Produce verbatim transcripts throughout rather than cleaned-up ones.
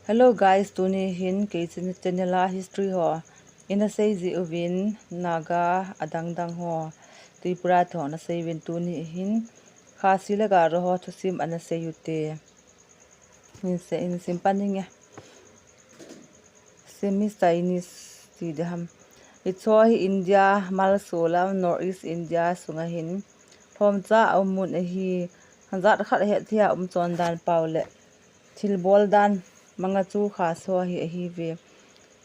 Hello guys, tuni hin kei channel a history ho ina sei ji uvin, Naga adang dang ho, Tripura te ho na sei uvin, tuni hin Khasi le Garo ho thusim ana sei ute. Hin sei, hin sim pan inge. Simi Chinese ti de ham. Hicho hi India malso lam, North East India sunga hin lhomcha a um mun ahi. Jat khat het thei a um chon dan pau le thilbol dan manga chu Khasi ho hi ahi ve.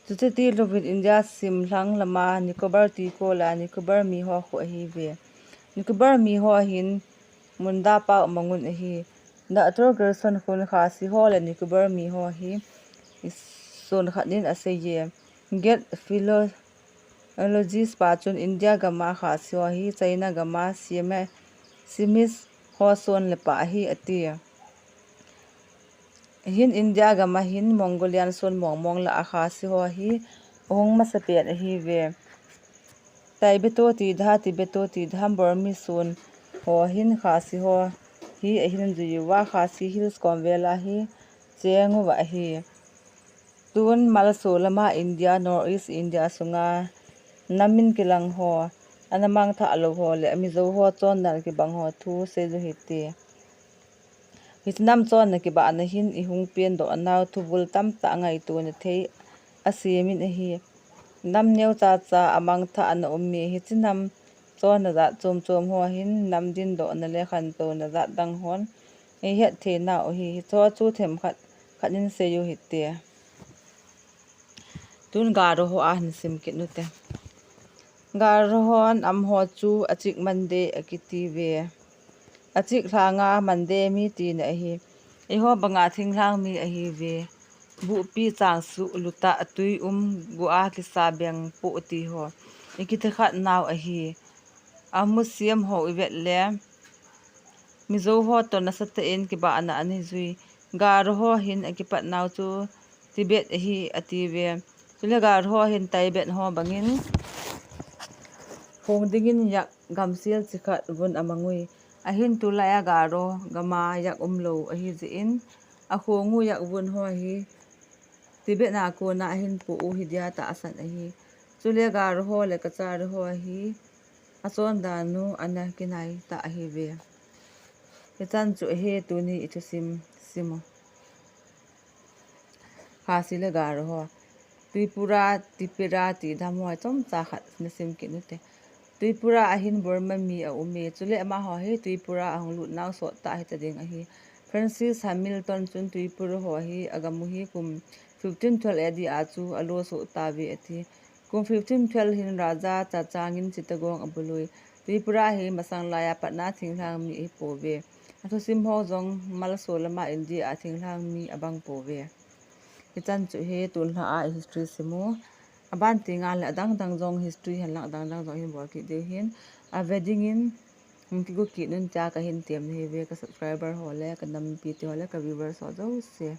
Chuche ti louvin India simlhang lama Nicobar ti ko la Nicobar mi ho khu ahi ve. Nicobar mi ho hin Munda pau mangun ahi. Doctor Gerson khun Khasi ho le Nicobar mi ho hi sun khat in asei ye. Get philo- Ologist pa chun India gama Khasi ho hi China gama Siame-, Simis ho son le pa ahi ati. Hin India gama hin Mongolian son mong mong la a Khasi ho hi ahung masa pen ahi ve. Tibeto ti da, Tibeto ti da, Burmese son ho hin Khasi ho hi ahin jui uva, Khasi Hills komvel a hi cheng uva ahi. Tun malso lama India, North East India sunga nam in kilang ho, ana mangthah lou ho le Mizo ho chondan kibang ho thu sei u hite. Hiche nam chonna kibahna hin ihung pendoh nau thuvul tamtah ngaito na thei asem in ahi. Nam neocha cha a mangthah ana um e, hiche nam chonna jat chom chom ho hin nam dindohna le khantouna jat dang hon eihet thei nau ahi. Hicho chu themkhat khat in sei u hite. Tun Garo ho a hin sim kit ute. Garo hon amaho chu Achik Mande akiti ve. Achik lhanga Mande mi tina ahi. Eiho banga thinglhang mi ahi ve. Buhpi chang suh luta tui um gua kisa beng poh ti ho ikiti khat nau ahi. Amusiam ho ivet le Mizo ho toh nasatah in kibahna ana jui. Garo ho hin akipat nau chu Tibet ahi ati ve. Chule Garo ho hin Tibet ho bangin khong dingin yak gamsel chi khat vun amang ui. Ahin tulai a Garo gama yak umlou ahi jeh in akhong u yak vun ho hi Tibet a kona ahin poh u hi dia tahsan ahi. Chule Garo ho le Kachari ho hi achondan u ana kinai tah ahi ve. Hichan chu ahi tuni i thusim sim u. Khasi le Garo ho. Tripura, Tipira ti dam ho chomcha khat na sim kit ute. Tripura a hin Burma mi a um e, chule amaho hi Tripura a hung lut nau sot tah hita ding ahi. Francis Hamilton chun Tripura ho hi agam u hi kum fifteen twelve A D a chu alo soh tauve ati. Kum fifteen twelve hin Raja Chachang in Chittagong abului. Tripura hi masang laiya patna thinglhang mi ahi pouve. Athusim ho jong malso lama India a thinglhang mi abang pouve. Hichan chu hi tunlha a history sim u. Aban tengle adang dang jong history hen lang adang dang jong hin bol kit diu hin. Ave dingin hung kigo kit un tia kahin tem nahi ve ka subscriber ho le ka nampi te ho le ka viewers ho jouse.